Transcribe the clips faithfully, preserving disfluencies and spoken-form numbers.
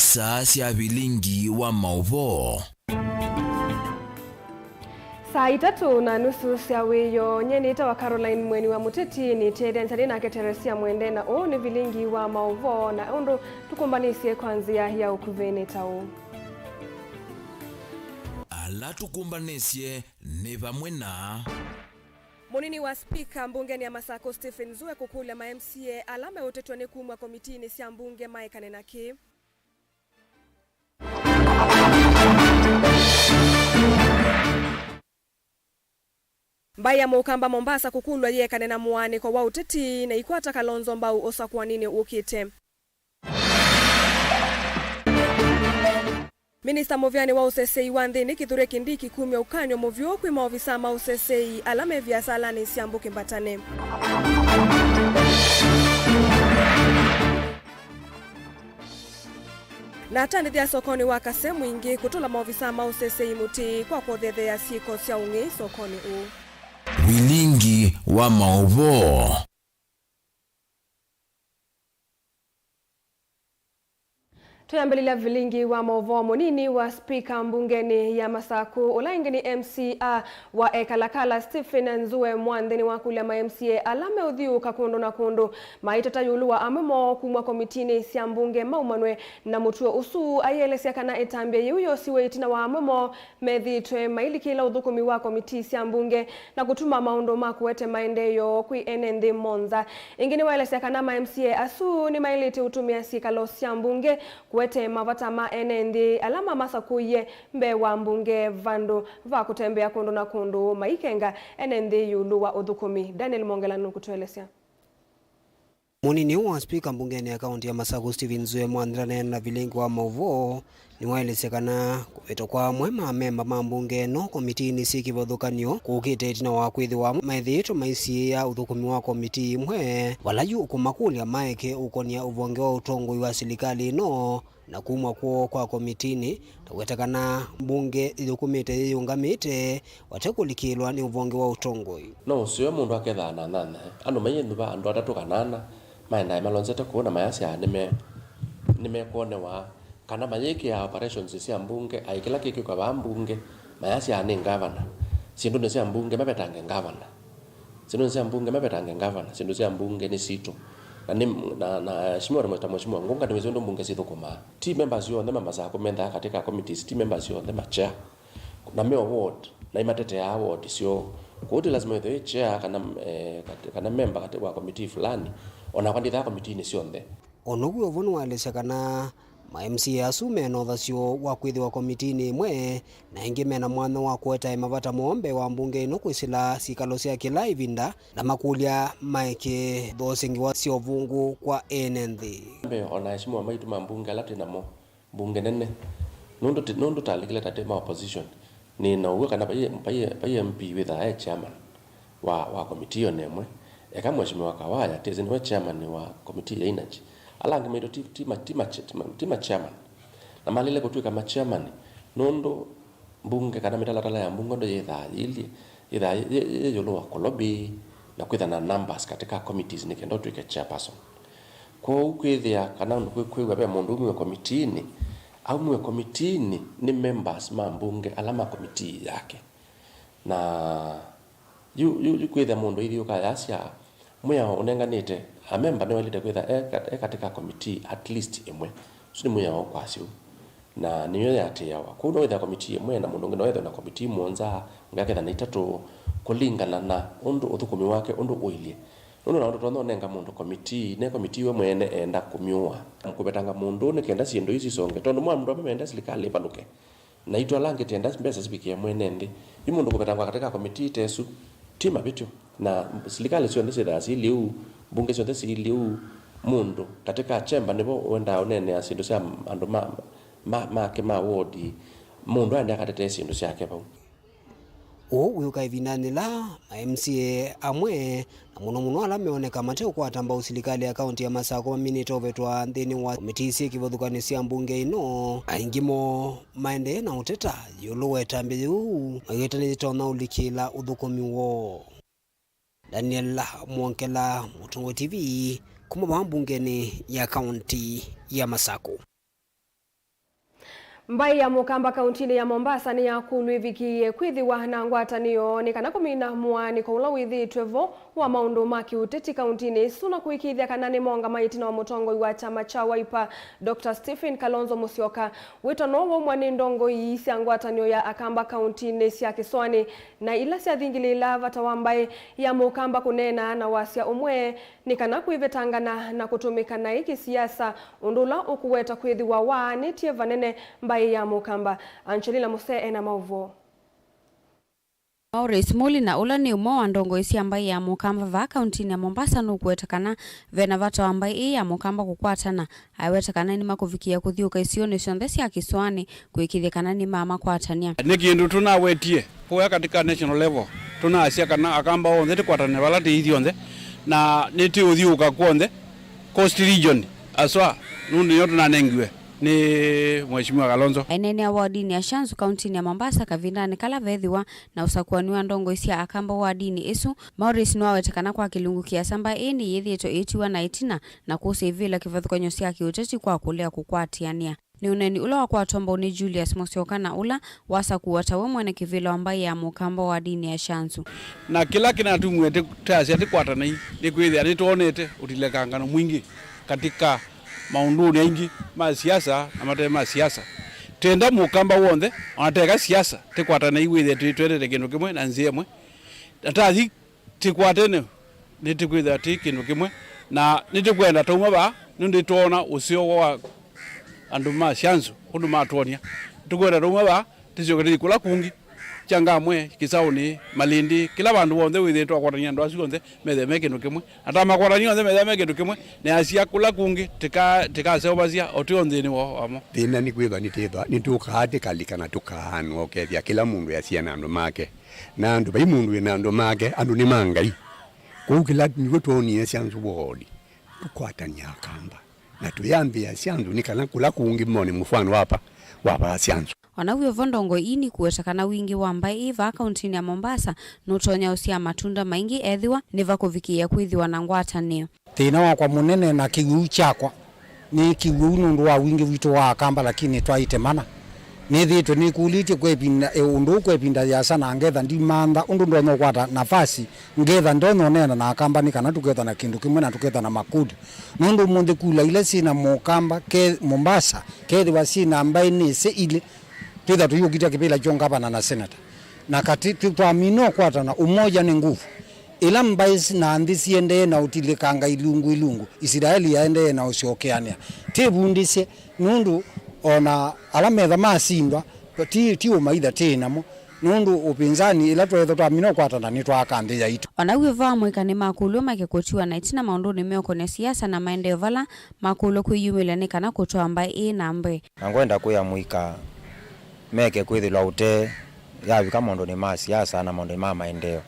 Saa sya vilingi wa maũvoo. Saa itatũ na nusu sya wĩoo, nyie nĩtawa Caroline Mweni wa Mũteti, nĩtethya nĩ nake Teresia Mwende, na ũũ nĩ vilingi wa maũvoo, na ũndũ tũkũmbanĩsye kwa nzĩa ya ũkuvĩ nĩ ta ũũ. Ala tũkũmbanĩsye nĩ vamwe na. Mũnini wa spika mbungeni ya Masakũ Stephen Nzue kũkũlya ma M C A ala meũtetw'a nĩ kumw'a komitinĩ sya mbunge maekane na kĩ. Mbaĩ ya Mũkamba Mombasa kũkũlw'a yĩekane na mũaanĩko wa ũteti na ikwata Kalonzo mbau ũsakũaninĩ ũkĩte. Minista mũvĩanĩ wa ũseseĩ wa nthĩnĩ Kithure Kindiki kumya ũkany'o mũvyũ kwĩ maovisaa ma ũseseĩ ala me viasalanĩ sya mbũkĩ mbatane. Na atandĩthya sokonĩ wa Kase mwingĩ kũtũla maovisaa ma ũseseĩ mũtĩ kwa kũthetheea syĩko sya ũng'ei sokonĩ ũũ. Vilingi wa maũvoo. Twĩambĩlĩlya vilingi wa maũvoo, mũnini wa spika mbungenĩ ya Masakũ, ũla ĩngĩ nĩ M C A wa Ekalakala, Stephen Nzue Mwanthe, nĩwakũlya ma M C A ala meũthyũũka kũndũ na kũndũ maiteta ĩũlũ wa amwe moo kumw'a komitinĩ sya mbunge maumanwe na mũtuo ũsu, aielesya kana ĩtambya yĩu yosiwe ĩtina wa amwe moo methĩĩtwe mailikĩla ũthũkũmi wa komitii sya mbunge na kũtuma maũndũ ma kũete maendeeo kwĩ ene nthĩ mo nza. Ĩngĩ nĩwaelesya kana ma M C A asu nĩmaĩlĩte ũtũmĩa syĩkalo sya mbunge kũete mavata ma ene nthĩ ala mamasakũie mbee wa mbunge vandũ va kũtembea kũndũ na kũndũ maikenga ene nthĩ ĩũlũ wa ũthũkũmi. Daniel Mongela nũkũtũelesya. Mũnini wa spika mbungenĩ ya kaunti ya Masakũ, Stephen Nzue Mwanthe, ndaneena na vilingi wa maũvoo, nĩwaelesya kana kũvĩtwa kwa amwe ma amemba ma mbunge ĩno komitinĩ syĩ kĩvathũkany'o kũkĩte ĩtina wa kwĩthĩwa amwe methĩĩtwe maisiĩĩa ũthũkũmi wa komitii imwe, vala yu ũkũmakũlya maeke ũkonia ũvonge wa ũtongoi wa silikalĩ ĩno na kumw'a kwoo kwa komitinĩ, ta kũweta kana mbunge ĩthũkũmĩte yĩyĩũngamĩte vate kũlikĩlwa nĩ ũvonge wa ũtongoi. No ũseo mũndũ akethaa na anyanyae. Andũ maiyĩnyuva andũ atatũ kana ana maendae malonzete kũu na mayasya nĩme, nĩmekwonew'a, kana mayĩkĩaa operations sya mbunge, aĩ kĩla kĩkĩkwa vaa mbunge mayasya nĩ ngavana, syĩndũnĩ sya mbunge mavetange ngavana. Syĩndũnĩ sya mbunge mavetange ngavana, syĩndũ sya mbunge nĩ sitũ. Na nĩ, na, na, Mheshimiwa, ta Mheshimiwa Ngunga, nĩwĩsĩ ũndũ mbunge syĩthũkũmaa. Ti members onthe ma Masakũ mendaa katika committees, ti members onthe ma chair. Na me o ward, na imateteaa ward syoo. Kwoou ti lazima wĩthwe wĩ chair kana, eh, kat-, kana member kati wa committee fulani. O nakwa ndĩthaa komitiinĩ syonthe. O now'o vo nĩwaelesya kana ma M C A asu me na ũthasyo wa kwĩthĩwa komitiinĩ ĩmwe, na ĩngĩ me na mwanya wa kũetae mavata moo mbee wa mbunge ĩno kwĩsĩla syĩkalo sya kĩla ĩvinda, na makũlya maeke thoosya ngewa sya ũvũngũ kwa ene nthĩ. Mbee, o na aheshimiwa maitũ ma mbunge ala twĩ namo mbunge nene, nũndũ tĩ, nũndũ talikile ta twĩ ma opposition, nĩ na ũw'o kana vai, vai, vai M P wĩthaa e chairman wa, wa komitii o na ĩmwe. Eka Mheshimiwa Kawaya, tĩsĩ nĩwe chairman wa komitii ya energy. Ala angĩ maitũ ti, ti ma, ti ma, ti ma, ti ma chairman. Na malĩle kũtw'ĩka ma chairman nũndũ mbunge kana mĩtalatala ya mbunge ũndũ yĩthaa yĩilyĩ, yĩthaa yĩ, yĩ, yĩ ĩũlũ wa kũlobby na kwĩtha na numbers katika committees nĩ kenda ũtw'ĩke chairperson. Kwoou kwĩthĩa kana ũndũ kwĩ, kwĩw'a ve mũndũ umĩwe komitiinĩ, aumĩwe komitiinĩ nĩ members ma mbunge ala ma komitii yake. Na yu, yu, yu kwĩthĩa mũndũ aithyũũka ayasya, mwĩao ũnenganĩte, amemba nĩwaĩlĩte kwĩtha e kat-, e katika committee at least ĩmwe. Ũsu nĩ mwĩao ũkwasya ũu. Na nĩyo yĩatĩĩawa. Kwoou no wĩthĩa committee ĩmwe na mũndũ ũngĩ no ethwe na committee mũonza, ũngĩ aketha na itatũ, kũlingana na ũndũ ũthũkũmi wake ũndũ ũilyĩ. Nũndũ na ũndũ tonya ũnenga mũndũ committee, ne committee we mwene eenda kũmyũa. Kũvetanga mũndũ nĩ kenda syĩndũ isu isonge, tondũ mwa andũ amwe meenda silikalĩ ĩvalũke. Naitũ ala angĩ twenda mbesa sivikĩe mwene nthĩ. Yu mũndũ kũvetangwa katika komitii ta ĩsu, ti mavĩtyo. Na silikalĩ syonthe syĩthaa syĩilyĩ ũu, mbunge syonthe syĩilyĩ ũu, mũndũ katika chamber nĩvo ũendaa ũneenea syĩndũ sya andũ ma, ma, make ma ward, mũndũ aendee akatetee syĩndũ syake vau. Ũu wĩũka ĩvindanĩ yĩla ma M C A amwe, na mũno mũno ala meoneka mate ũkwata mbau silikalĩ ya kaunti ya Masakũ maminĩte ũvetwa nthĩnĩ wa komitii syĩ kĩvathũkany'o sya mbunge ĩno, aingĩ moo maendee na ũteta ĩũlũ wa ĩtambya yĩu, maweta nĩyĩtonya ũlikĩla ũthũkũmi woo. Daniel Mwongela, Mũtongoi T V, kuma vaa mbungenĩ ya kaunti ya Masakũ. Mbaĩ ya Mũkamba kauntinĩ ya Mombasa nĩyakũlw'a ĩvikĩĩe kwĩthĩwa na ngwatanĩo nĩ kana kũmina mũaanĩko ũla wĩthĩĩtwe vo wa maũndũ ma kĩũteti kauntinĩ ĩsu na kũĩkĩĩthya kana nĩmaũngama ĩtina wa mũtongoi wa kyama kya Wiper, Doctor Stephen Kalonzo Musyoka. Wĩtano waumw'a nĩ ndongoi sya ngwatanĩo ya Akamba kauntinĩ sya kĩsũanĩ na ila syathingĩlĩĩla vata wa mbaĩ ya Mũkamba kũneena na wasya ũmwe nĩ kana kwĩvetangana na kũtũmĩka naĩ kĩsiasa, ũndũ ũla ũkũweta kwĩthĩwa waanĩtye vanene mbaĩ ya Mũkamba. Angelina Musee ena maũvoo. Maurice Mulina, ũla nĩ ũmwe wa ndongoi sya mbaĩ ya Mũkamba vaa kauntinĩ ya Mombasa, nũkũweta kana ve na vata wa mbaĩ ĩĩ ya Mũkamba kũkwatana. Aiweta kana nĩmakũvikĩĩa kũthiũũka isionĩ syonthe sya kĩsũanĩ kũĩkĩĩthya kana nĩmamakwatany'a. Nĩ kĩndũ tũnawetie kũya katika national level, tũnaasya kana Akamba onthe tĩkwatane vala tĩi ithyonthe, na nĩtĩũthiũũka kw'onthe Coast Region aswa, nũndũ nĩyo tũnanengiwe nĩ Mheshimiwa Kalonzo. Aineenea wodinĩ ya Shanzu kauntinĩ ya Mombasa kavindanĩ kala veethĩwa na ũsakũani wa ndongoi sya Akamba wodinĩ ĩsu, Maurice nĩwaweta kana kwa kĩlungu kĩasa mbaĩ ĩĩ nĩyĩthĩĩtwe ĩitiwa na ĩtina na kũsya ivĩla kĩvathũkany'o sya kĩũteti kwa kũlea kũkwatĩanĩa. Nĩ ũneeni ũla wakwatwa mbau nĩ Julius Musyoka na ũla wasakũwa ta we mwene kĩvĩla wa mbaĩ ya Mũkamba wodinĩ ya Shanzu. Na kĩla kĩnatumiwe tĩ-, twasya tĩkwatanei nĩ kwĩthĩa nĩtwonete ũtilekangano mwingĩ katika maũndũnĩ aingĩ ma siasa na mate ma siasa. Twenda Mũkamba w'onthe, ona teka siasa, tĩkwatanei wĩthĩe twĩ-, twendete kĩndũ kĩmwe na nzĩa ĩmwe. Na tathi tĩkwatene, nĩtĩkwĩthĩa tĩ kĩndũ kĩmwe, na nĩtĩkwenda tauma vaa, nũndũ nĩtwoona ũseo wa andũ ma Shanzu ũndũ matwonia. Tũkwenda tauma vaa, tĩsyoke tĩthi kũla kũngĩ, Changamwe, Kĩsaũnĩ, Malindi, kĩla vandũ vonthe wĩthĩe twakwatany'a andũ asu onthe methĩe me kĩndũ kĩmwe. Na tamakwatany'a onthe methĩe me kĩndũ kĩmwe, na asia kũla kũngĩ tĩka-, tĩkaseũvasya o twĩ o nthĩnĩ woo wamo. Thĩna nĩ kwĩthwa nĩtĩthwa nĩtũkaa tĩkalika na tũkaanwa ũkethĩa kĩla mũndũ easya na andũ make. Na andũ, vai mũndũ wĩ na andũ make, andũ nĩ ma Ngai. Kwoou kĩla nĩw'o twonie Shanzu ward, tũkwatany'a Akamba. Na tũyambĩĩa Shanzu nĩ kana kũla kũngĩ mone mũfano wapa wa vaa Shanzu. O na wĩ o vo, ndongoi ii nikũweta kana wingĩ wa mbaĩ ii vaa kauntinĩ ya Mombasa nũtonya ũsyaa matunda maingĩ ethĩwa nĩvakũvikĩĩa kwĩthĩwa na ngwatanĩo. Thĩna wakwa mũnene na kĩw'ũ kyakwa nĩ kĩw'ũ nũndũ wa wingĩ witũ wa Akamba, lakini nĩtwaĩte mana. Nĩthĩĩtwe nĩkũlĩtye kwa ĩvinda, e, ũndũ ũũ kwa ĩvinda yĩasa, na ngetha ndimantha ũndũ ndonya ũkwata nafasi, ngetha ndonya ũneena na Akamba nĩ kana tũkethwa na kĩndũ kĩmwe na tũkethwa na makũlyo. Nũndũ ũmũnthĩ kula ila syĩ na Mũkamba ke Mombasa, kethĩwa syĩ na mbaĩ nĩsĩ ilĩ, twĩthwa tũyũkitya kĩvĩla kyo ngavana na senata. Na katĩ twĩ-, twamina ũkwatana, umoja ni nguvu. Ĩla mbaĩ s-, na nthĩ siendee na ũtilĩkanga ilungu ilungu, Isilaeli yaendee na ũsyokeanĩa. Tĩvundĩsye, nũndũ o na ala metha masindwa, ti, ti ũmaitha tĩ namo, nũndũ ũpinzani, ĩla tweethwa twamina ũkwatana, nĩtwaaka nthĩ yaitũ. O na wĩ vaa, amũika nĩmakũlw'e maeke kũtiwa na ĩtina maũndũnĩ meũkonĩa siasa na maendeeo vala makũlw'a kwĩyumĩlya nĩ kana kũtwaa mbaĩ ĩĩ na mbee. Na ngwenda kwĩa amũika meke kwĩthĩlwa ũtee yavika maũndũnĩ ma siasa na maũndũnĩ ma maendeeo,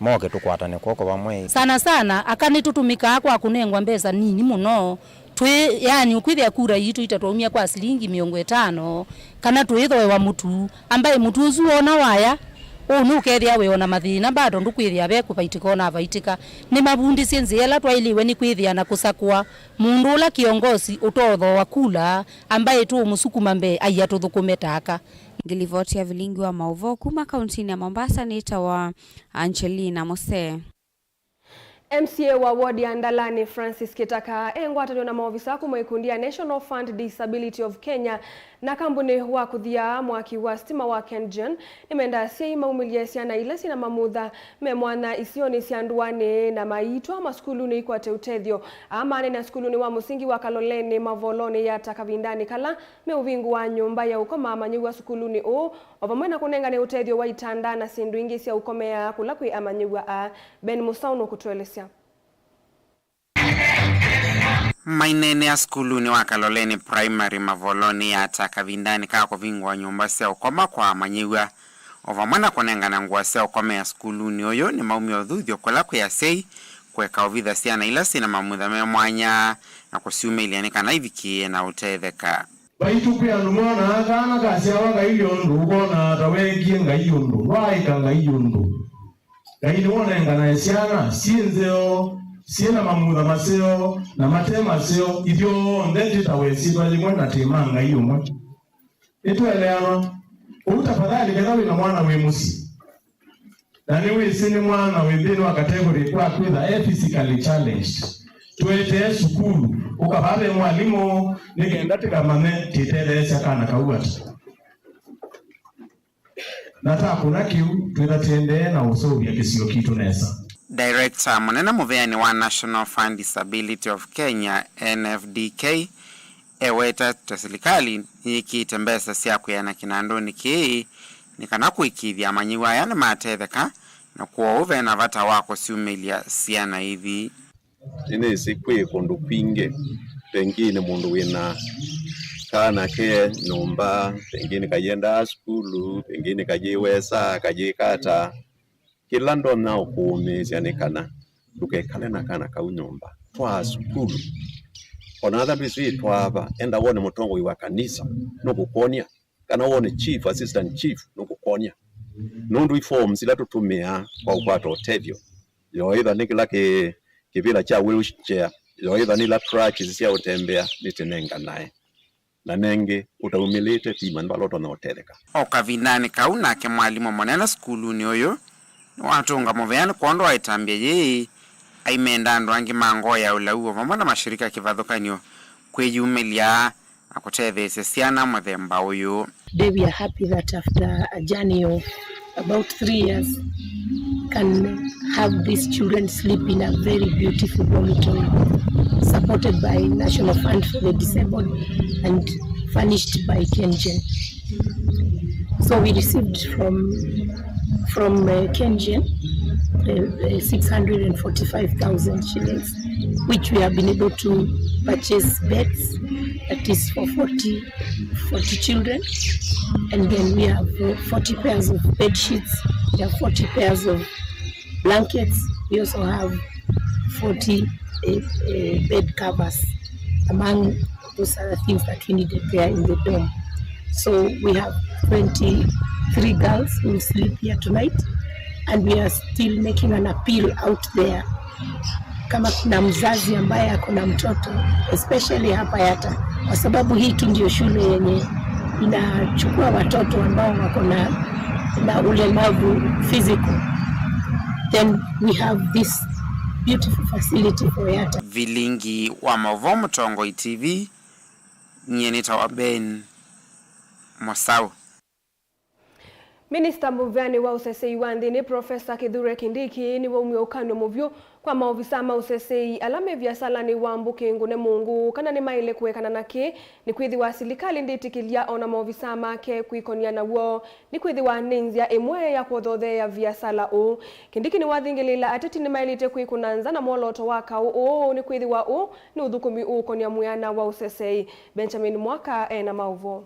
moke tũkwatane kw'oko vamwe. Sana sana, aka nĩtũtũmĩkaa kwa kũnengwa mbesa nini mũno. Twĩ, yani, ũkwĩthĩa kura yitũ itatwaumya kwa silingi mĩongo ĩtano, kana tũithoewa mũtu. Ambaĩ mũtu ũsu wona waya, ũũ nũkethĩa wĩ o na mathĩna, bado ndũkwĩthĩa ve kũvaitĩka o na avaitĩka. Nĩmavundĩsye nzĩa ĩla twaĩlĩwe nĩ kwĩthĩa na kũsakũa mũndũ ũla kĩongosi ũtothooa kula, ambaĩ tũũmũsukuma mbee, aia tũthũkũme ta aka. Ngĩlivoti ya vilingi wa maũvoo kuma kauntinĩ ya Mombasa nĩtawa Angelina Musee. M C A wa ward ya Ndalani, Francis Kitaka, e ngwatanĩo na maovisa kuma ikundi ya National Fund Disability of Kenya na kambuni wa kũthia mwaki wa stima wa KenGen, nĩmenda asyai maumĩlye syana ila syĩna mamutha me mwanya isionĩ sya ndũanĩ na maitwa masukulunĩ ikwate ũtethyo. Aa manene sukulunĩ wa mũsingi wa Kaloleni Mavolonĩ Yatta kavindanĩ kala meũvingũa nyũmba ya ũkoma amanyĩw'a sukulunĩ ũũ, o vamwe na kũnengane ũtethyo wa itanda na syĩndũ ingĩ sya ũkomea kũla kwĩ amanyĩw'a aa. Ben Mũsaũ nũkũtũelesya. Maineenea sukulunĩ wa Kaloleni Primary Mavolonĩ Yatta kavindanĩ ka kũvingũa nyũmba sya ũkoma kwa amanyĩw'a, o vamwe na kũnengane ngũa sya ũkomea sukulunĩ ũyũ, nĩmaumya ũthuthyo kũla kwĩ asyai kũeka ũvitha syana ila syĩna mamutha me mwanya na kũsyumĩlya nĩ kana ivikĩĩe na ũtetheka. Vaitũ kwĩ andũ monaa kana kasyawa Ngai ũndũ, ũkonaa ta weekie Ngai ũndũ, waaĩka Ngai ũndũ. Ngai nĩwe ũnenganae syana syĩ nzeo, syĩ na mamutha maseo na mate maseo, ithyonthe twĩ ta wa ĩsyĩtwa yĩmwe na twĩ ma Ngai ũmwe. Nĩtũeleanwa. Ũu tafadhali, ketha wĩ na mwana wĩ mũsyĩ, na nĩwĩsĩ nĩ mwana wĩ nthĩnĩ wa category kwa kwĩtha e physically challenged, tũetee sukulu, ũkavaa ve mwalimũ, nĩ kenda tĩkamanye tĩtetheesya kana kau ata. Na takũna kĩu, twĩtha tũendee na ũseũvya kĩsio kitũ nesa. Director mũnene mũveanĩ wa National Fund Disability of Kenya, N F D K, eweta ta silikalĩ nĩyĩkĩĩte mbesa sya kwĩana kĩnandũnĩ kĩĩ nĩ kana kũĩkĩĩthya amanyĩw'a aya nĩmatetheka, na kwoou ve na vata wa kũsyumĩlya syana ithi. Nĩnĩsĩ kwĩ kũndũ kwingĩ, pengine mũndũ wĩna kana ke nyũmba, pengine kayĩendaa sukulu, pengine kayĩwesa, kayĩka ata. Kĩla ndonya ũkũũmĩĩsya nĩ kana ndũkekale na kana kau nyũmba. Twaa sukulu. O na ethĩwa ndwĩsĩ twaa va, enda wone mũtongoi wa kanisa, nũkũkwony'a. Kana wone chief, assistant chief, nũkũkwony'a. Nũndũ i forms ila tũtũmĩaa kwa kũkwata ũtethyo, yo ĩtha nĩ kĩla kĩ, kĩvĩla kya wheelchair, yo ĩtha nĩ ila crutches sya ũtembea, nĩtĩnenganae. Na nengĩ, ũtaumĩlĩte ti vandũ vala ũtonya ũtetheka. O kavindanĩ kau, nake mwalimũ mũnene sukulunĩ ũyũ nĩwatũnga mũvea nĩ kwondũ wa ĩtambya yĩĩ, aimenda andũ angĩ ma ngoo ya ũlau o vamwe na mashirika kĩvathũkany'o kwĩyumĩlya na kũtetheesya syana mũthemba ũyũ. Today we are happy that after a journey of about three years, can have these children sleep in a very beautiful dormitory, supported by National Fund for the Disabled and furnished by KenGen. So we received from, from, uh, KenGen, uh, uh, six hundred and forty-five thousand shillings, which we have been able to purchase beds, that is for forty, forty children. And then we have, uh, forty pairs of bed sheets, we have forty pairs of blankets. We also have forty, uh, uh, bed covers, among those other things that we needed there in the dorm. So we have twenty-three girls who sleep here tonight, and we are still making an appeal out there. Kama kuna mzazi ambaye ako na mtoto, especially hapa Yatta, kwa sababu hii tu ndio shule yenye inachukua watoto ambao wako na, na ulemavu physical, then we have this beautiful facility for Yatta. Vilingi wa maũvoo, Mũtongoi T V, nyie nĩtawa Ben Mũsaũ. Minista mũveanĩ wa ũseseĩ wa nthĩnĩ, Profesa Kithure Kindiki, nĩwaumie ũkany'o mũvyũ kwa maovisaa ma ũseseĩ ala me viasalanĩ wa mbũkĩ ngũne mũngũ kana nĩmaĩle kũekana na kĩĩ, nĩkwĩthĩwa silikalĩ ndĩtĩkĩlya ona maovisaa make kwĩkony'a naw'o, nĩkwĩthĩwa nĩ nzĩa ĩmwe ya kũthotheea viasala ũũ. Kindiki nĩwathingĩlĩĩla ateti nĩmaĩlĩte kwĩkũna nza na mwolooto wa kaũ ũũ, nĩkwĩthĩwa ũũ nĩ ũthũkũmi ũũkony'a mwĩana wa ũseseĩ. Benjamin Mwaka e na maũvoo.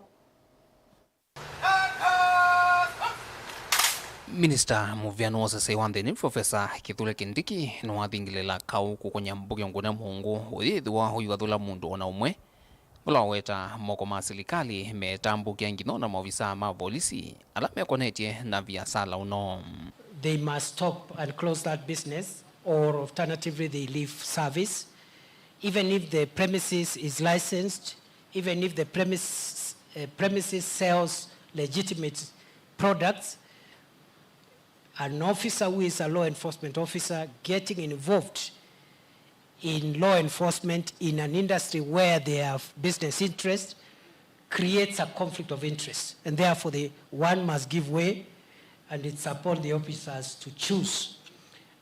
Minista mũveanĩ wa ũseseĩ wa nthĩnĩ, Profesa Kithure Kindiki, nĩwathingĩlĩĩla kaũ kũkony'a mbũkĩ ngũne mũngũ ũyĩthĩwa ũivathũla mũndũ o na ũmwe, vala waweta moko ma silikalĩ metambũkĩa nginya ona maovisaa ma volisi ala mekonetye na viasala ũno. They must stop and close that business, or alternatively they leave service, even if the premises is licensed, even if the premise, uh, premises sells legitimate products. An officer who is a law enforcement officer getting involved in law enforcement in an industry where they have business interest creates a conflict of interest, and therefore the one must give way, and it's upon the officers to choose.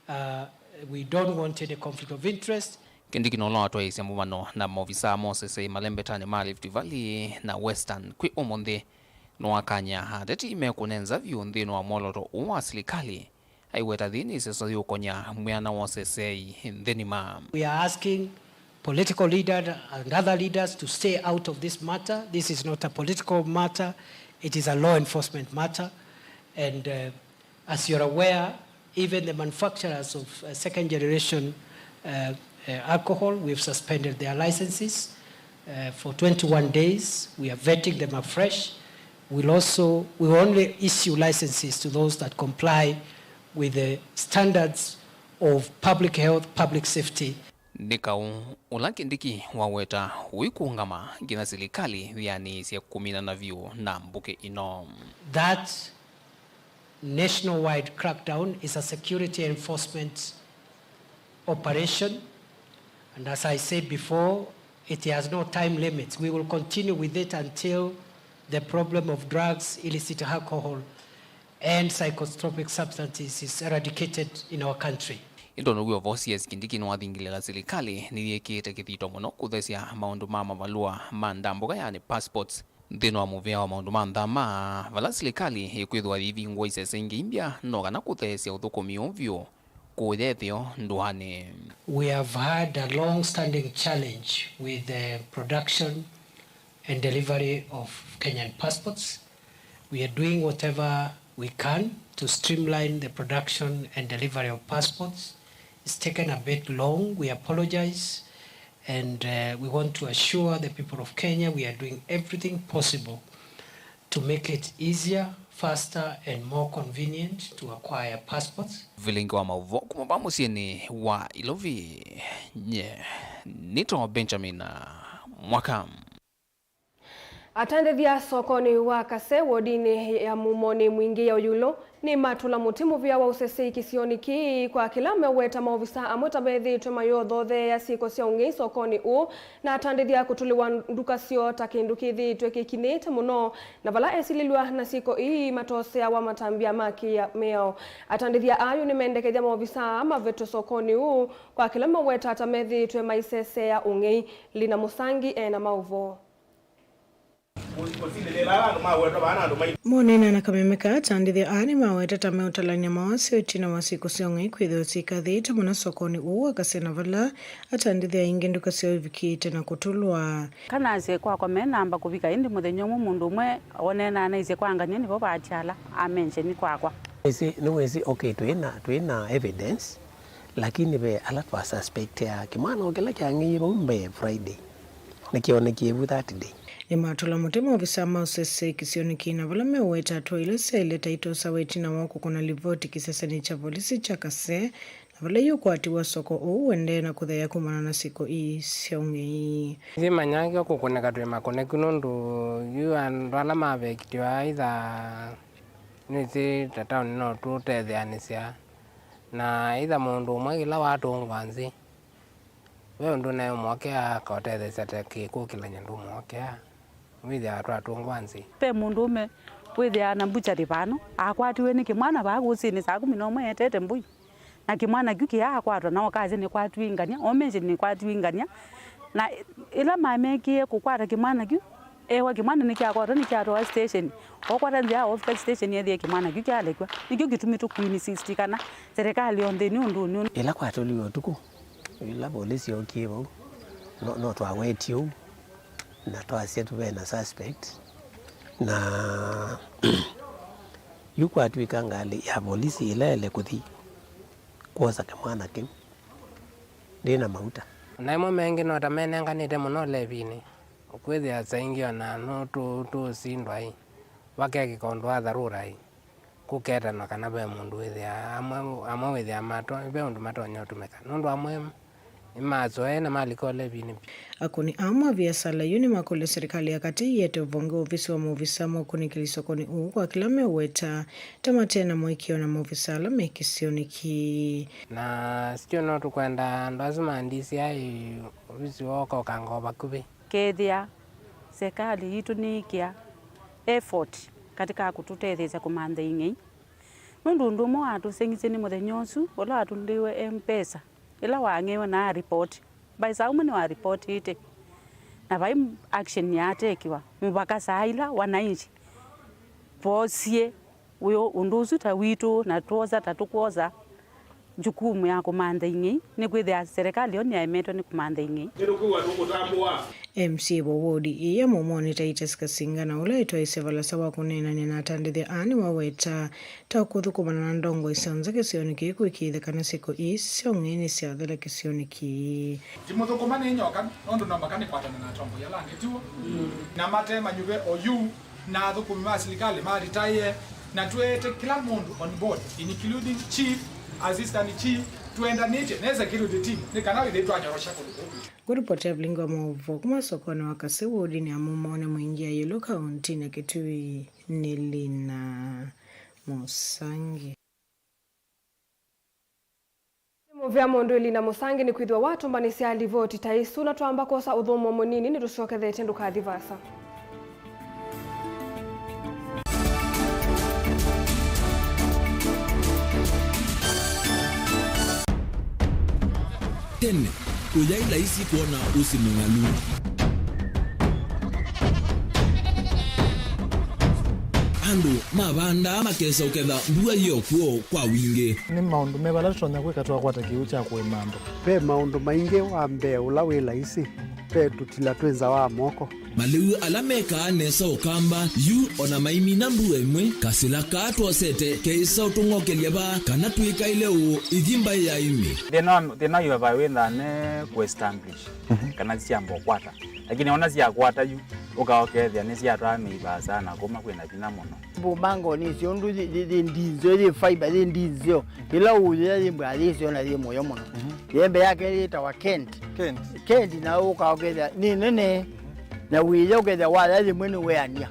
Uh, we don't want any conflict of interest. Kindiki, na ũla watwaĩĩsya mũvano na maovisaa ma ũseseĩ malembetanĩ ma Rift Valley na Western kwĩ ũmũnthĩ, nĩwakany'a ateti mekũne nza vyũ nthĩnĩ wa mwolooto ũũ wa silikalĩ, aiweta thĩnĩ ĩseso yĩũkony'a mwĩana wa ũseseĩ nthĩ nima. We are asking political leaders and other leaders to stay out of this matter. This is not a political matter, it is a law enforcement matter. And, uh, as you're aware, even the manufacturers of, uh, second generation, uh, uh, alcohol, we've suspended their licenses, uh, for twenty-one days. We are vetting them afresh. We'll also, we will only issue licenses to those that comply with the standards of public health, public safety. Nĩ kaũ ũla Kindiki waweta ũikũngama nginya silikalĩ yĩanĩĩsye kũminana vyũ na mbũkĩ ĩno. That nationwide crackdown is a security enforcement operation, and as I said before, it has no time limits. We will continue with it until the problem of drugs, illicit alcohol, and psychotropic substances is eradicated in our country. Ĩndĩ now'o vo C S Kindiki nĩwathingĩlĩla silikalĩ nĩyĩkĩĩte kĩthito mũno kũthesya maũndũ ma mavalũa ma ndambũka, yani passports, nthĩnĩ wa mũvĩa wa maũndũ ma nthama, vala silikalĩ ĩkwĩthĩwa yĩvingũa isese ingĩ imbya no kana kũtheesya ũthũkũmi ũũ vyũ kũya ĩtheo ndũanĩ. We have had a long-standing challenge with the production and delivery of Kenyan passports. We are doing whatever we can to streamline the production and delivery of passports. It's taken a bit long. We apologize, and uh, we want to assure the people of Kenya we are doing everything possible to make it easier, faster, and more convenient to acquire passports. Vilingi wa maũvoo kuma va mũsyĩnĩ wa Ilovi, nye nĩtawa Benjamin Mwaka. Atandĩthya sokonĩ wa Kase wodinĩ ya Mũmonĩ Mwingĩ ya Ũyulũ nĩmatũla mũtĩ mũvĩa wa ũsesei kĩsionĩ kĩĩ kwa kĩla meũweta maovisa amwe ta methĩĩtwe mayĩothootheea syĩko sya ũng'ei sokonĩ ũũ, na atandĩthya kũtũlĩwa nduka syoo ta kĩndũ kĩthĩĩtwe kĩkinĩte mũno, na vala esilĩlw'a na syĩko ii matoseawa matambya ma kĩmĩao. Atandĩthya ayu nĩmendekethya maovisa aa mavetwe sokonĩ ũũ kwa kĩla meũweta ta methĩĩtwe maiseseea ũng'ei. Lina Mũsangi e na maũvoo. Monena na kameme kaa, atandĩthya aa nĩmaweta ta meũtalany'a mawasyo ĩtina wa syĩko sya ũng'ei kwĩthĩwa syĩkathĩĩte mũno sokonĩ ũũ wa Kase, na vala atandĩthya aingĩ nduka syoo ivikĩĩte na kũtũlwa. Kanasye kwakwa me namba kũvika, ĩndĩ mũthenya ũmwe mũndũ ũmwe oneenaa naisye kwa ngany'a nĩvo vaatyala amensheni kwakwa. Nĩwĩsĩ, nĩwĩsĩ, okay, twĩ na, twĩ na evidence, lakini ve ala twasuspectea. Kĩmwana o kĩla kyang'eie vau mbee Friday, nĩkĩonekie vu that day. Nĩmatũla mũtĩ maovisaa ma ũsesei kĩsionĩ kĩĩ, na vala meũweta atũa ila syaĩle ta itosawa ĩtina wa kũkũna livoti kĩsesenĩ kya volisi kya Kase, na vala yu ũkwati wa soko ũũ ũendee na kũtheea kumana na syĩko ii sya ũng'ei. Nĩmanyaa kĩo kũkũnĩka twĩ makũnĩku, nũndũ yu andũ ala mavekitiwa aitha nĩsĩ ta taoni no tũtetheanĩsya, na aitha mũndũ ũmwe kĩla watũngwa nzĩ, ve ũndũ naĩ ũmwokea akaũtetheesya ta kĩkũkĩlany'a ndũmwokea, wĩthĩawa twatũngwa nzĩ. Ve mũndũũme wĩthĩaa na mbukyarĩ vano, akwatiwe nĩ kĩmwana vaa kũsĩnĩ saa kũmi na ũmwe etete mbũi, na kĩmwana kyu kĩaakwatwa, na okasya nĩkwatiwe ngania, omenshi nĩkwatiwe ngania, na ĩla mamekĩe kũkwata kĩmwana kyu, ewa kĩmwana nĩkyakwatwa, nĩkyatwawa station, okwata nzĩa ya ofika station ethĩe kĩmwana kyu kyalekw'a, nĩkyo kĩtumi tũkuini sixty kana serikali yonthe nĩ ũndũnĩ ũũ. Ĩla kwatũliwe ũtukũ, ĩla volisi yookie vau, no, no twawetie ũu, na twasya tũve na suspect, na yu kwatw'ĩka ngalĩ ya volisi ĩla yaĩle kũthi kwosa kĩmwana kĩu ndĩ na mauta. Naĩmo mengĩ no ta menenganĩte mũno ũlevinĩ, ũkwĩthĩa saa ingĩ o na no tũ, tũũsindwa ĩ, vakekĩka ũndũ wa tharura ĩ, kũketanwa kana ve mũndũ wĩthĩaa, amwe, amwe wĩthĩaa mato, ve ũndũ matonya ũtũmĩka, nũndũ amwe nĩmasoee na malika ũlevinĩ vyũ. Akũni aa ma viasala yu nĩmakũlya serikali ya katĩ ĩete ũvonge wa ovisi wa maovisa ma ũkunĩkĩli sokonĩ ũũ kwa kĩla meũweta ta mate na mũĩkĩĩo na maovisa ala me kĩsionĩ kĩĩ. Na still no tũkwenda andũ asu ma D C I ovisi woo ũkaũkanga o vakuvĩ. Kethĩa serikali yitũ nĩĩkĩa effort katika kũtũtetheesya kũmantha ing'ei, nũndũ ũndũ ũmwe watũseng'isye nĩ mũthenya ũsu ũla watũlĩwe M-Pesa, ĩla wang'ewe na aripoti. By saa ũmwe nĩwaripotĩte, na vai action yatekiwa mũvaka saa ila wananchi voosie wĩ ũndũ ũsu ta witũ, na twosa ta tũkwosa jukumu ya kũmantha ing'ei, nĩkwĩthĩa serikali yo nĩyaemetwe nĩ kũmantha ing'ei. M C A wa wodi ĩĩ ya Mũmonĩ Titus Kasinga, na ũla ĩtwaĩsye valasa wa kũneenany'a na atandĩthya aa nĩwaweta ta kũthũkũmana na ndongoi sya nza kĩsionĩ kĩĩ kũĩkĩĩthya kana syĩko ii sya ũng'ei nĩsyathela kĩsionĩ kĩĩ. Ndimũthũkũma nĩ nyoka, nũndũ no mũhaka nĩkwatane na atongoi ala angĩ, tiw'o? Na mate manyuve oyu, na athũkũmi ma silikalĩ ma retire, na twĩĩte kĩla mũndũ on board, including chief, assistant chief, Tũendanĩtye na security team nĩ kana ĩthĩ twanyorosha kũndũ kũu. Kũripoti Evelyn wa Maũvoo kuma sokonĩ wa Kasĩ wodinĩ ya Mũmaũ nĩ Mwingi ya Yelũ kaũntĩnĩ ya Kitui nĩ Lina Mũsangi. Nĩ mũvea mũndũ Elina Mũsangi nĩkwĩthĩwa watũmbanĩsya livoti ta isu, na twamba kwosa ũthũmũo mũnini nĩtũsyokethete, ndũkathi vaasa. Tene, ũyaĩ laisi kwona ũsĩ mũng'alu. Andũ mavandaa makesa ũketha mbua yĩ o kw'o kwa wingĩ. Nĩ maũndũ meva ala tũtonya kwĩka twakwata kĩw'ũ kya kũĩma andũ? Ve maũndũ maingĩ. Wa mbee ũla wĩ laisi, ve tũtila twĩ nza wa moko. Malĩu ala mekaa nesa Ũkamba yu o na maimina mbua ĩmwe, kasĩla kaa twosete keĩsa ũtũng'okelya vaa kana twĩkaĩle ũũ ithi mbaĩ ya ĩmĩ. Thĩna wa, thĩna yu ava wĩthaa ne kũ establish kana syamba ũkwata. Lakini ona syakwata yu, ũka ũkethĩa nĩsyatwaa mĩi vaasa na kuma kwĩna vinya mũno. Mbũmango nĩ syo ũndũ yĩ, yĩ, yĩ ndinzeo, yĩ fiber, yĩ ndinzeo. Ĩla ũyĩa yĩ mbwa yĩ syo na yĩ mũyo mũno. Yembe yake yĩtawa Kent. Kent. Kent na ũka ũkethĩa nĩ nene. Na wĩya ũkethĩa waya yĩmwe nĩ weania.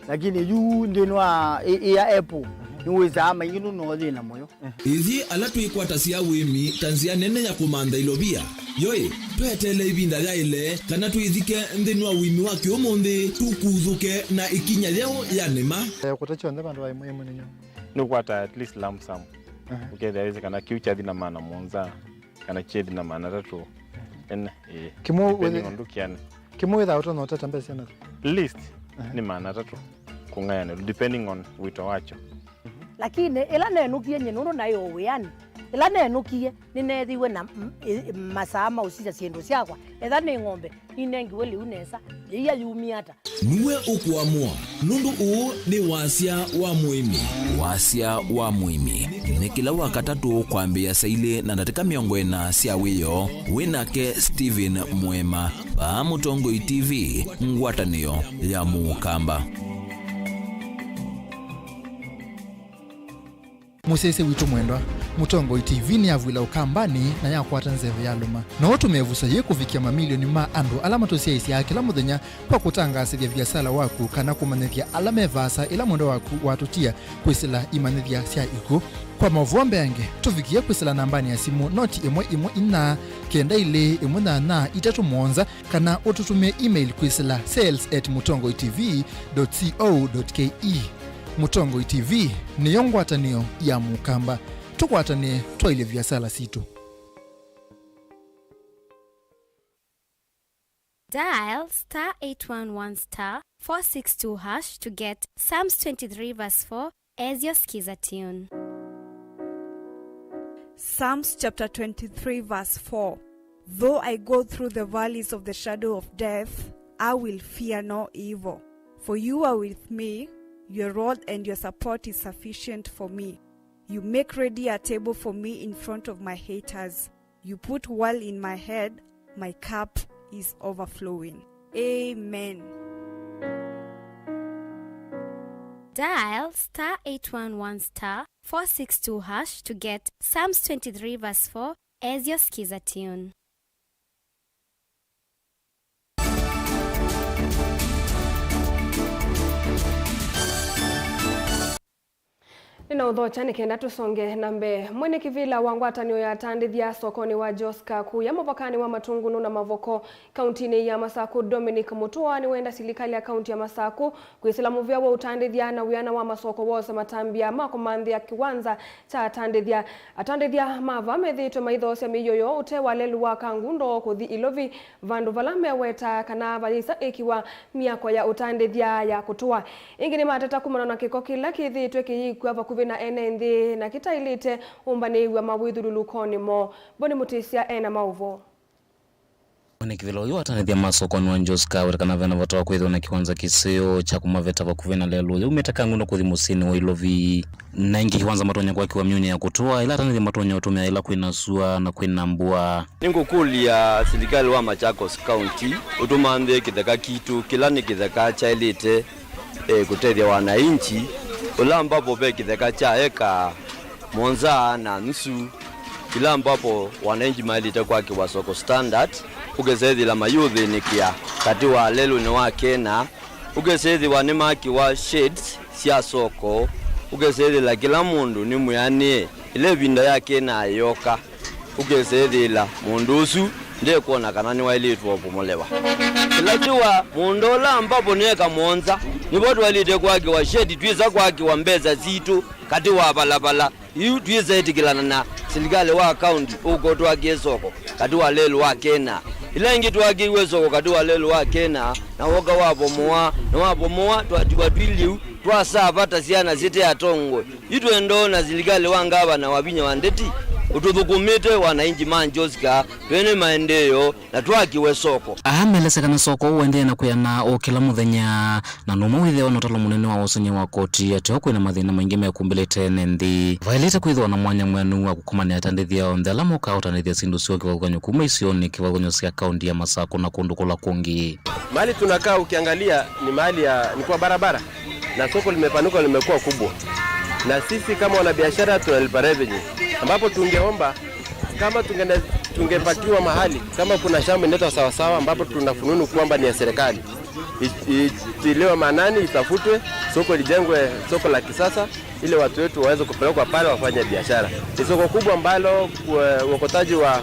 Lakini yu nthĩnĩ wa ĩ, ĩ ya apple, nĩ wĩsaa maingĩ nũno thĩna mũyo. Ithyĩ ala twĩkwatasya ũĩmi ta nzĩa nene ya kũmantha ilovia, yoĩ, tweteele ĩvinda yaĩle kana twĩthike nthĩnĩ wa ũĩmi wa kĩũmũnthĩ, tũkuthũke na ĩkinya yeũ ya nĩma. Eh, kũte kyonthe vandũ va ĩmwe ĩmwe nĩnyo. Nĩũkwata at least lump sum. Ũkethĩa wĩsĩ kana kĩu kyathi na maana mũonza, kana kyethi na maana atatũ. Ene, ĩĩ. Kĩmwe depending wĩthĩ- on ndũkĩane. Kĩmwe wĩthaa ũtonya ũteta mbesa syana? Least nĩ maana atatũ kũng'ayanĩlwa, depending on wĩto wakyo. Lakini ĩla nenũkie nyie, nũndũ naĩ o wĩanĩ, ĩla nenũkie, nĩneethiwe na m-, ĩ-, masaa ma ũsisya syĩndũ syakwa. Etha nĩ ng'ombe, ninengiwe lĩu nesa, yĩia yumie ata? Nue ũkũamũa, nũndũ ũũ nĩ wasya wa mũĩmi. Wasya wa mũĩmi nĩ kĩla Wakatatũ kwambĩĩa saa ilĩ na ndatĩka mĩongo ĩna sya wĩoo. Wĩ nake Stephen Mwema, vaa Mũtongoi T V, ngwatanĩo ya Mũkamba. Mũsyaĩĩsya witũ mwendwa, Mũtongoi T V nĩyavw'ĩla Ũkambanĩ na yakwata nzeve yalũma. No ũtũme ĩvuso yĩĩ kũvikĩa mamilioni ma andũ ala matũsyaĩĩsyaa kĩla mũthenya kwa kũtangaasĩthya viasala waku kana kũmanyĩthya ala me vaasa ĩla mwendwa waku watũtia kwĩsĩla imanyĩthya sya ikw'ũ. Kwa maũvoo mbeange, tũvikĩe kwĩsĩla nambanĩ ya simũ noti ĩmwe ĩmwe inya, kenda ilĩ ĩmwe nyanya itatũ mũonza, kana ũtũtũmĩe email kwĩsĩla sales at mũtongoi T V dot co dot K E. Mũtongoi T V nĩyo ngwatanĩo ya Mũkamba. Tũkwatanĩe twaĩlye viasala sitũ. Dial star eight one one star four six two hash to get Psalms twenty-three verse four as your Skiza tune. Psalms chapter twenty-three verse four. Though I go through the valleys of the shadow of death, I will fear no evil. For you are with me, your rod and your support is sufficient for me. You make ready a table for me in front of my haters. You put oil in my head, my cup is overflowing. Amen. Dial star eight one one star four six two hash to get Psalms twenty-three verse four as your Skiza tune. Nĩnaũthokya nĩ kenda tũsonge na mbee. Mwene kĩvĩla wa ngwatanĩo ya atandĩthya sokonĩ wa Joska kũya mũvakanĩ wa Matungulu na Mavoko, kauntinĩ ya Masaku, Dominic Mutua, nĩwenda silikalĩ ya kaunti ya Masaku kwĩsĩla mũvĩa wa ũtandĩthya na wĩana wa masoko wose matambya ma kũmanthĩa kĩwanza kya atandĩthya. Atandĩthya ma vaa methĩĩtwe maithoosya mĩio yoo ũtee wa lelũ wa Kangundo kũthi Ilovi, vandũ vala mewetaa kana vayĩsa ĩkiwa myako ya ũtandĩthya ya kũtũa. Ĩngĩ nĩmateta kumana na kĩko kĩla kĩthĩĩtwe kĩyĩkw'a vakuvĩ na ene nthĩ na kĩtaĩlĩte ũmbanĩĩw'a mawĩthyũlũlũkonĩ moo. Boni Mũtĩsya ena maũvoo. Mwene kĩvĩla ũyũ wa atandĩthya ma sokonĩ wa Joska aweta kana vena vata wa kwĩthĩwa na kĩwanza kĩseo kya kũmaveta vakuvĩ na lelũ ũyũ umĩte Kangundo kũthi mũsyĩnĩ wa Ilovi. Na ĩngĩ kĩwanza matonya kwakĩwa myunĩ ya kũtũa, ĩla atandĩthya matonya ũtũmĩa ĩla kwĩna sua na kwĩna mbua. Nĩngũkũlya silikalĩ wa Machakos County ũtũmanthĩe kĩtheka kitũ, kĩla nĩ kĩtheka kyaĩlĩte, eh, kũtethya wananchi, ũla ambapo ve kĩtheka kya eka mũonza na nusu, Ila ambapo wananchi maĩlĩte kwakĩwa soko standard, ũkĩsethĩla mayũthĩnĩkĩa katĩ wa lelũnĩ wa Kena, ũkĩsĩthĩwa nĩmakĩwa shades sya soko, ũkĩsĩthĩla kĩla mũndũ nĩ mwĩanĩe ĩla ĩvinda ya Kena yĩoka, ũkĩsĩthĩla mũndũ ũsu ndekwona kana nĩwaĩlĩtwe ũpomolewa. Ĩla tiwa mũũnda ũla ambapo nĩ eka mũonza, nĩvo twaĩlĩte kwakĩwa shade, twĩsa kwakĩwa mbesa sitũ katĩ wa valapala. Yu twĩsa ĩtĩkĩlana na silikalĩ wa kaunti ũko twakĩe soko katĩ wa lelũ wa Kena. Ĩla ĩngĩ twakĩiwe soko katĩ wa lelũ wa Kena, na woka wapomoa, na wapomoa, twatiwa twĩ lĩu, twasava ta syana syĩte atongoi. Yu twendoo na silikalĩ wa ngavana Wavinya wa Ndeti ũtũthũkũmĩte wananchi ma Joska twene maendeeo na twakĩwe soko. Aa melesya kana soko ũendee na kwĩana o kĩla mũthenya, na nũmwe wĩthĩawa na ũtalo mũnene wa wosany'a wa koti ateo kwĩna mathĩna maingĩ mekumbĩlĩte ene nthĩ. Vaĩlĩte kwĩthĩwa na mwanya mwenu wa kũkomanĩa atandĩthya onthe ala mokaa ũtandĩthya syĩndũ syoo kĩvathũkany'o kuma isionĩ kĩvathũkany'o sya kaunti ya Masakũ na kũndũ kũla kũngĩ. Mahali tunakaa ukiangalia ni mahali ya, ni kwa barabara na soko limepanuka, limekuwa kubwa, na sisi kama wanabiashara tunalipa revenue, ambapo tungeomba kama tungene-, tungepatiwa mahali kama kuna shamba inaitwa Sawasawa, ambapo tuna fununu kwamba ni ya serikali, i-, itiliwe maanani, itafutwe, soko lijengwe, soko la kisasa, ili watu wetu waweze kupelekwa pale wafanye biashara. Ni soko kubwa ambalo kwe-, uokotaji wa,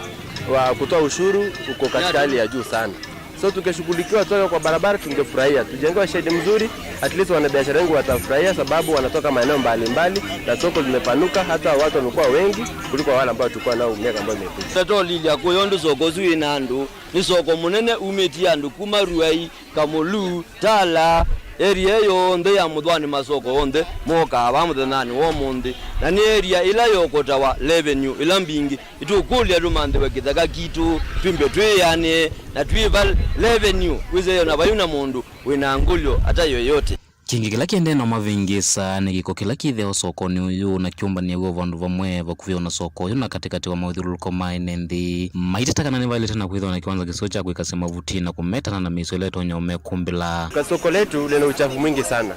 wa kutoa ushuru uko katika hali ya juu sana. So tukishughulikiwa toka kwa barabara tungefurahia, tujengewe shade mzuri, at least wanabiashara wengi watafurahia sababu wanatoka maeneo mbalimbali na soko limepanuka, hata watu wamekuwa wengi kuliko wale ambao tulikuwa nao miaka ambayo imepita. Tatolilya kũya ũndũ soko ũsu wĩ na andũ, nĩ soko mũnene umĩtie andũ kuma Ruai, Kamulu, Tala, area ĩyo yonthe ya Mũthwani, masoko onthe mokaa vaa mũthenyanĩ wa ũmũnthĩ, na nĩ area ĩla yokotawa revenue ĩla mbingĩ. Nĩtũkũlya tũmanthĩwe kĩtheka kitũ, twĩmbe twĩanĩe, na twĩva revenue, wĩsĩ na vaiu na mũndũ wĩ na ngũlyo ata yoyote. Kĩngĩ kĩla kĩendee na ũmavĩngĩĩsa nĩ kĩko kĩla kĩthĩawa sokonĩ ũyũ na kĩũmbanĩa w'o vandũ vamwe vakuvĩ o na soko ũyũ na katĩkatĩ wa maũthyũlũlũko ma ene nthĩ. Maiteta kana nĩvaĩlĩte na kwĩthĩwa na kĩwanza kĩseo kya kwĩkasya mavuti na kũmetana na mĩisyo ĩla ĩtonya ũmekumbĩla. Soko letu lina uchafu mwingi sana,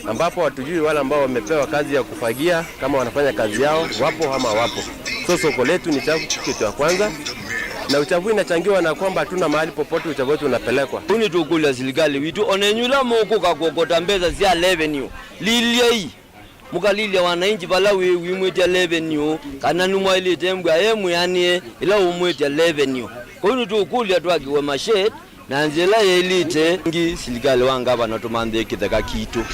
ambapo hatujui wale ambao wamepewa kazi ya kufagia, kama wanafanya kazi yao, wapo ama wapo. So soko letu ni chafu, kitu ya kwanza, na uchafu inachangiwa na kwamba hatuna mahali popote uchafu wetu unapelekwa. Kũu nĩtũkũlya silikalĩ witũ, o nenyu ĩla mũkũka kũkota mbesa sya revenue, lilyai, mũkalilya wananchi vala wĩ wimwĩtya revenue, kana nĩmwaĩlĩte mbua ye mwĩanĩe ĩla ũmwĩtya revenue. Kũu nĩtũkũlya twakĩwe mashed, na nzĩa ĩla yaĩlĩte. Ĩngĩ, silikalĩ wa ngavana tũmanthĩe kĩtheka kitũ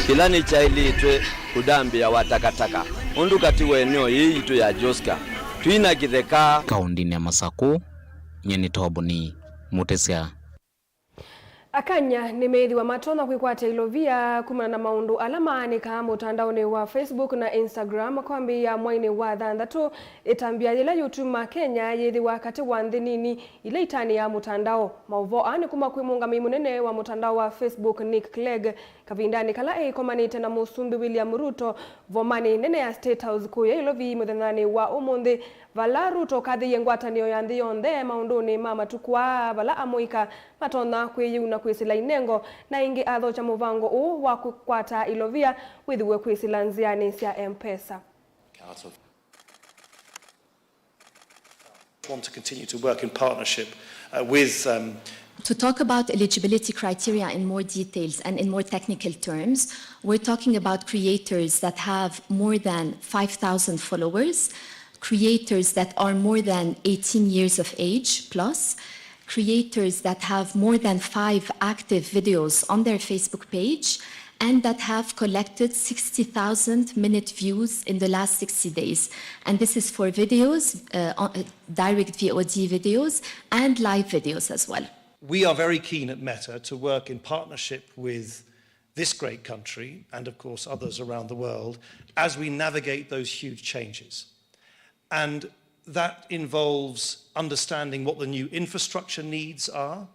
kĩla nĩkyaĩlĩtwe kũthambĩawa takataka, ũndũ katĩ wa eneo yĩĩ yitũ ya Joska twĩ na kĩtheka. Kaũndĩnĩ ya Masakũ, nyie nĩ Toboni Mũtĩsya. Akanya nĩmeĩthĩwa matonya kwĩkwatya ilovia kumana na maũndũ ala maanĩkaa mũtandaonĩ wa Facebook na Instagram kwambĩĩa mwainĩ wa thanthatũ, ĩtambya yĩla yũtuma Kenya yĩthĩwa katĩ wa nthĩ nini ila itanĩaa mũtandao. Maũvoo aa nĩ kuma kwĩ mũũngamĩi mũnene wa mũtandao wa Facebook, Nick Clegg, kavindanĩ kala eĩkomanĩte na Mũsumbĩ William Ruto vomanĩ nene ya State House kũya Ilovi mũthenyanĩ wa ũmũnthĩ, vala Ruto ũkathĩie ngwatanĩo ya nthĩ yonthe maũndũnĩ ma matukũ aa, vala amũika matonya kwĩyĩuna kwĩsĩla inengo, na ĩngĩ athokya mũvango ũũ wa kũkwata ilovia wĩthĩwe kwĩsĩla nzĩanĩ sya M-Pesa. Want to continue to work in partnership, uh, with, um, To talk about eligibility criteria in more details and in more technical terms, we're talking about creators that have more than five thousand followers, creators that are more than eighteen years of age plus, creators that have more than five active videos on their Facebook page, and that have collected sixty thousand minute views in the last sixty days. And this is for videos, uh, on, uh, direct V O D videos, and live videos as well. We are very keen at Meta to work in partnership with this great country and, of course, others around the world as we navigate those huge changes. And that involves understanding what the new infrastructure needs are.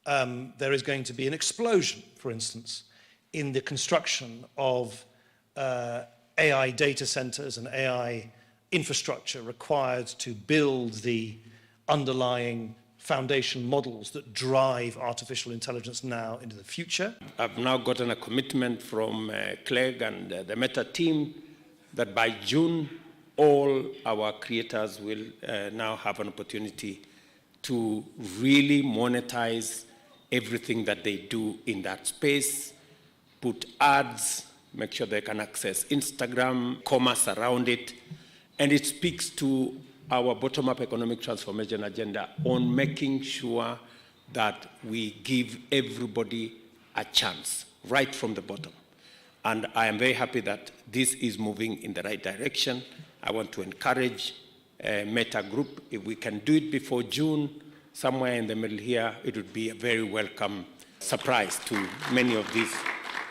Um, there is going to be an explosion, for instance, in the construction of, uh, A I data centers and A I infrastructure required to build the underlying foundation models that drive artificial intelligence now into the future. I've now gotten a commitment from, uh, Clegg and, uh, the Meta team that by June, all our creators will, uh, now have an opportunity to really monetize everything that they do in that space, put ads, make sure they can access Instagram, commerce around it. And it speaks to our bottom-up economic transformation agenda on making sure that we give everybody a chance right from the bottom. And I am very happy that this is moving in the right direction. I want to encourage uh, Meta Group. If we can do it before June, somewhere in the middle here, it would be a very welcome surprise to many of these,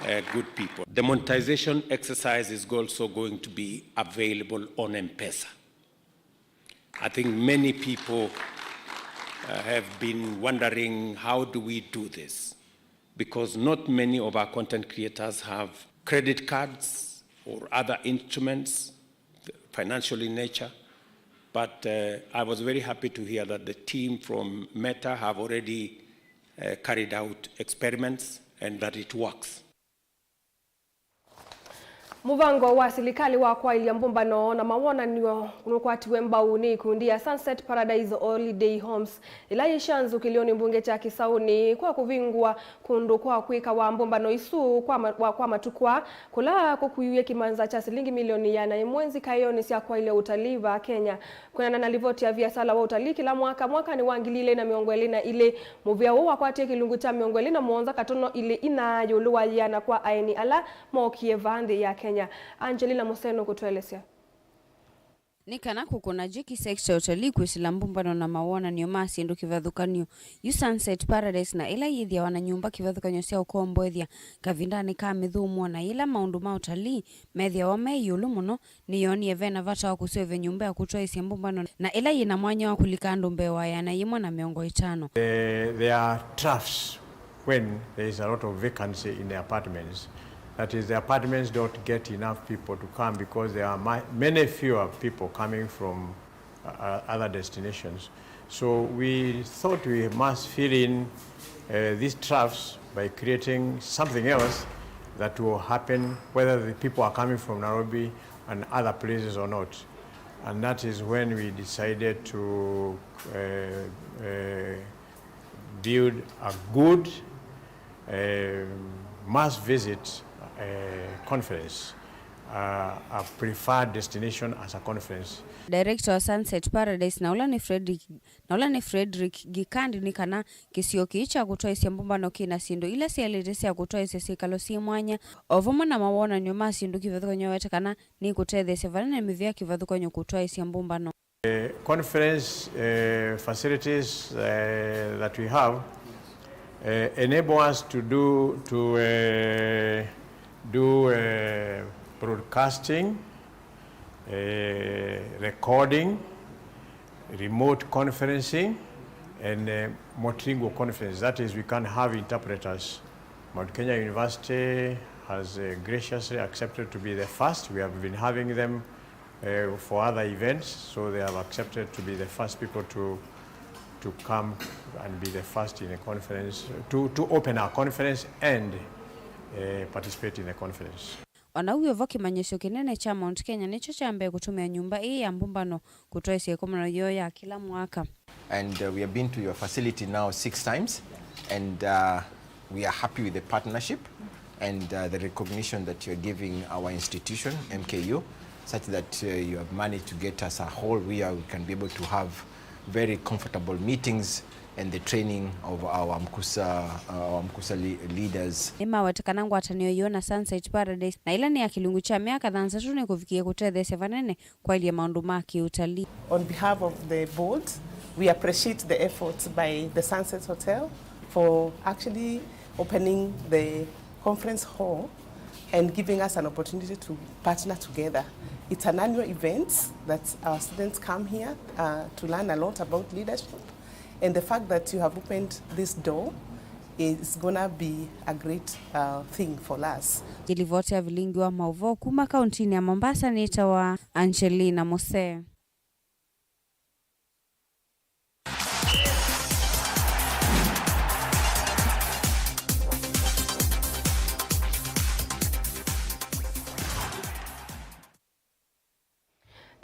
uh, good people. The monetization exercise is also going to be available on M-Pesa. I think many people, uh, have been wondering, how do we do this? Because not many of our content creators have credit cards or other instruments, financial in nature. But, uh, I was very happy to hear that the team from Meta have already, uh, carried out experiments and that it works. Mũvango wa silikalĩ wa kwaĩlya mbũmbano na mawonany'o nũkwatiwe mbau nĩ ikundi ya Sunset Paradise Holiday Homes, ĩla yĩ sya nzukĩlyonĩ mbunge kya Kĩsaũnĩ, kwa kũvingũa kũndũ kwa kwĩkawa mbũmbano isu kwa ma-, wa, kwa matukũ aa, kũla kũkuiw'e kĩmanza kya silingi milioni ĩana ĩmwe nzikaĩonĩ sya kwaĩlya ũtalii vaa Kenya. Kwĩanana na livoti ya viasala wa ũtalii kĩla mwaka, mwakanĩ wa ngili ilĩ na mĩongo ĩlĩ na ilĩ, mũvĩa ũũ wakwatie kĩlungu kya mĩongo ĩlĩ na mũonza katono ilĩ ina ĩũlũ wa yĩana kwa aeni ala mookie vaa nthĩ ya Kenya. Angelina Mũseno kũtũelesya. Nĩ kana kũkũna jeki sekita ya ũtalii kwĩsĩla mbũmbano na mawonany'o ma syĩndũ kĩvathũkany'o, yu Sunset Paradise na ĩla yĩthĩawa na nyũmba kĩvathũkany'o sya ũkomboethya kavindanĩ ka mĩthũmũo na yĩla maũndũ ma ũtalii methĩawa me ĩũlũ mũno, nĩyoonie ve na vata wa kũseũvya nyũmba ya kũtwaĩsya mbũmbano na ĩla yĩ na mwanya wa kũlika andũ mbee wa ĩana yĩmwe na mĩongo ĩtano. Eh, there are troughs when there is a lot of vacancy in the apartments. That is, the apartments don't get enough people to come because there are ma-, many fewer people coming from, uh, other destinations. So we thought we must fill in, uh, these troughs by creating something else that will happen whether the people are coming from Nairobi and other places or not. And that is when we decided to, uh, uh, build a good, uh, must visit, uh, conference, uh, a preferred destination as a conference. Director wa Sunset Paradise na ũla nĩ Frederick, na ũla nĩ Frederick Gikandi nĩ kana kĩsio kĩĩ kya kũtwaĩsya mbũmbano kĩ na syĩndũ ila syaĩlĩte sya kũtwaĩsya syĩkalo syĩ mwanya, o vamwe na mawonany'o ma syĩndũ kĩvathũkany'o wete kana nĩkũtetheesya vanene mĩvĩa kĩvathũkany'o kũtwaĩsya mbũmbano. Uh, conference, uh, facilities, uh, that we have, uh, enable us to do, to, uh, do, uh, broadcasting, uh, recording, remote conferencing, and, uh, multilingual conference. That is, we can have interpreters. Mount Kenya University has, uh, graciously accepted to be the first. We have been having them uh, for other events, so they have accepted to be the first people to, to come and be the first in a conference, to, to open our conference and, uh, participate in the conference. O na w'o vo, kĩmanyĩsyo kĩnene kya Mount Kenya nĩkyo kya mbee kũtũmĩa nyũmba ĩĩ ya mbũmbano kũtwaĩsya ĩkomano yoo ya kĩla mwaka. And, uh, we have been to your facility now six times, and, uh, we are happy with the partnership and, uh, the recognition that you're giving our institution, M K U, such that, uh, you have managed to get us a hall where we can be able to have very comfortable meetings and the training of our MKUSA, uh, our MKUSA le-, leaders. Nĩmaweta kana ngwatanĩo yoo na Sunset Paradise, na ĩla nĩ ya kĩlungu kya myaka thanthatũ, nĩkũvikĩe kũtetheesya vanene kwaĩlya maũndũ ma kĩũtalii. On behalf of the board, we appreciate the efforts by the Sunset Hotel for actually opening the conference hall and giving us an opportunity to partner together. It's an annual event that our students come here, uh, to learn a lot about leadership. And the fact that you have opened this door is gonna be a great, uh, thing for us. Ĩlivoti ya vilingi wa maũvoo kuma kauntinĩ ya Mombasa nĩtawa Angelina Mose.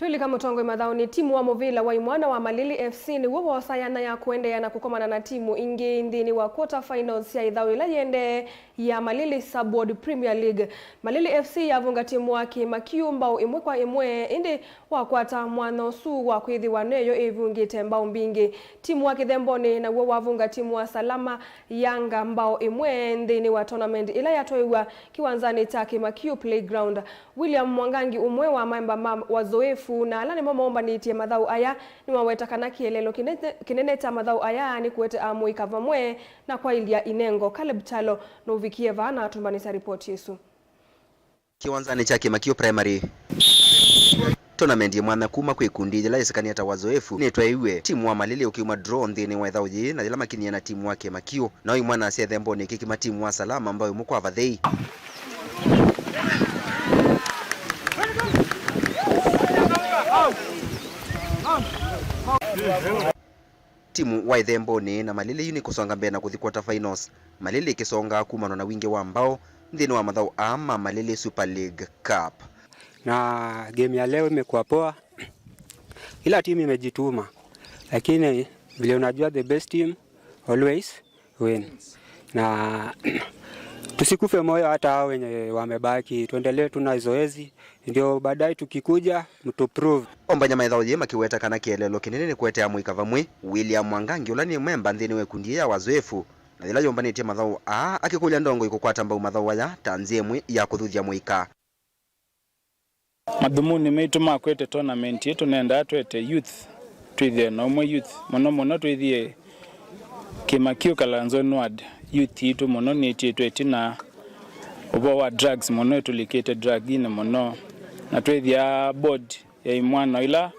Lika mũtongoi mathaũnĩ, timu wa mũvĩla wa imwana wa Malili F C nĩw'o wosa yanya ya kũendeea na kũkomana na timu ingĩ nthĩnĩ wa quarter finals sya ĩthaũ ĩla yĩendee ya Malili Sub-Ward Premier League. Malili F C yavunga timu wa Kĩmakiu mbao ĩmwe kwa ĩmwe, ĩndĩ wakwata mwanya ũsu wa kwĩthĩwa nĩyo ĩvungĩte mbao mbingĩ. Timu wa Kĩthembonĩ naw'o wavunga timu wa Salama Yanga mbao ĩmwe nthĩnĩ wa tournament ĩla yatwaĩwa kĩwanzanĩ kya Kĩmakiu Playground. William Mwangangi, ũmwe wa maemba ma Wazoefu, na ala nĩmo maũmbanĩtye mathaũ aya, nĩwaweta kana kĩeleelo kĩnene, kĩnene kya mathaũ aya nĩ kũete amũika vamwe na kwaĩlya inengo. Caleb Kyalo nũvikie vaa na atũmbanĩsya ripoti ĩsu. Kĩwanzanĩ kya Kĩmakiu Primary, tournament ya mwanya kuma kwĩ ikundi yĩla yĩsĩkanĩe ta Wazoefu nĩtwaĩwe. Timu wa Malili ũkiuma draw nthĩnĩ wa ĩthaũ yĩĩ, na yĩla makinyie na timu wa Kĩmakiu, nao imwana sya Ĩthembonĩ ikĩkima timu wa Salama mbao ĩmwe kwa vathei. Timu wa Ĩthembonĩ na Malili yu nĩkũsonga mbee na kũthi quarter finals, Malili ĩkĩsongaa kumanwa na wingĩ wa mbao nthĩnĩ wa mathaũ aa ma Malili Super League Cup. Na game ya leo imekuwa poa. Kila timu imejituma, lakini vile unajua, the best team always win. Na tusikufe moyo hata hao wenye wamebaki, tuendelee tu na zoezi, ndio baadaye tukikuja mtu prove. Ombany'a ma ĩthaũ yĩĩ makĩweta kana kĩeleelo kĩnene nĩ kũete amũika vamwe. William Mwangangi, ũla nĩ memba nthĩnĩ wa ĩkundi yĩĩ ya Wazoefu, na yĩla yũmbanĩtye mathaũ aa, akĩkũlya ndongoi kũkwata mbau mathaũ aya ta nzĩa ĩmwe ya kũthuthya mũika. Mathumuni maitũ ma kwete tournament ĩĩ, tũnendaa twete youth, twĩthĩe na ũmwe youth. Mũno mũno twĩthĩe Kĩmakiu Kalanzoni Ward, youth yitũ mũno nĩtĩtwe ĩtina ũvoo wa drugs mũno, ĩtũlikĩte druginĩ mũno. Na twĩthĩa board ya imwana ila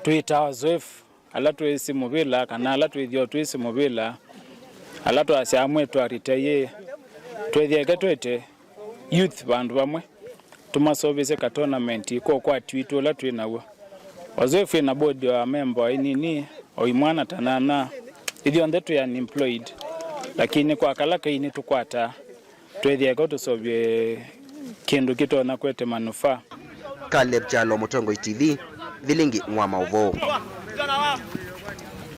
twĩtaa Wazoefu, ala twĩsĩ mũvĩla, kana ala twĩthĩawa twĩsĩ mũvĩla, ala twasya amwe twa retire, twĩthĩe eke twete youth vandũ vamwe, tũmaseũvĩsye ka tournament kwa ũkwati witũ ũla twĩ naw'o. Wazoefu ĩna board ya memba o inini, o imwana ta nana, ithyonthe twĩ unemployed, lakini kwa kala kaĩ nĩtũkwataa, twĩthĩe eka tũseũvye kĩndũ kĩtonya kwete manufaa. Caleb Kyalo, Mũtongoi T V, Vilingi wa Maũvoo.